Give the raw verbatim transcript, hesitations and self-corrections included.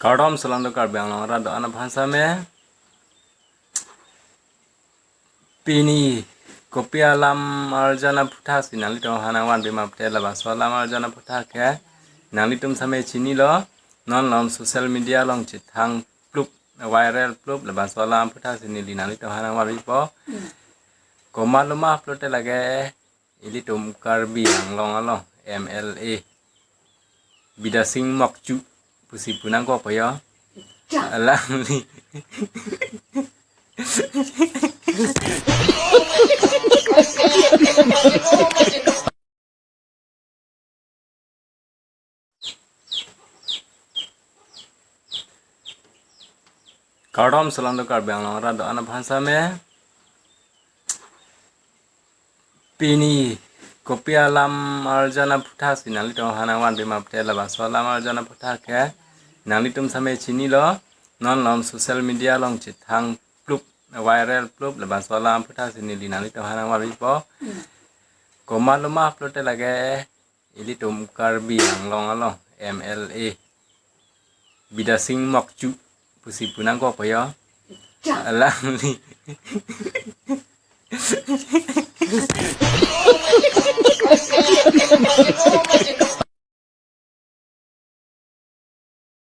Kardom, solangdo Karbi Anglong arat do-an aphan same. Pini kopi alam arjan aphuthak si nanglitum aphan nangvanpi ma pute, labangso alam arjan aphuthak ke nanglitum same chinilo, non lom social media along chethang plup, viral plup, labangso alam aphuthak si neli nanglitum aphan nangvanpipo. Komat loma pulote lake ilitum Karbi Anglong along M L A Bidya Sing Mokchu pusi pu nangkokpo jo. Alangli. Kardom, solangdo Karbi Anglong arat do-an aphan same. Pini kopi alam arjan aphuthak si nanglitum aphan nangvanpi ma pute, labangso alam arjan aphuthak ke nanglitum same chinilo, non lom social media along chethang plup, viral plup, labangso alam aphuthak si neli nanglitum aphan nangvanpipo. Komat loma pulote lake ilitum Karbi Anglong along M L A Bidya Sing Mokchu pusi pu nangkokpo jo. Alangli.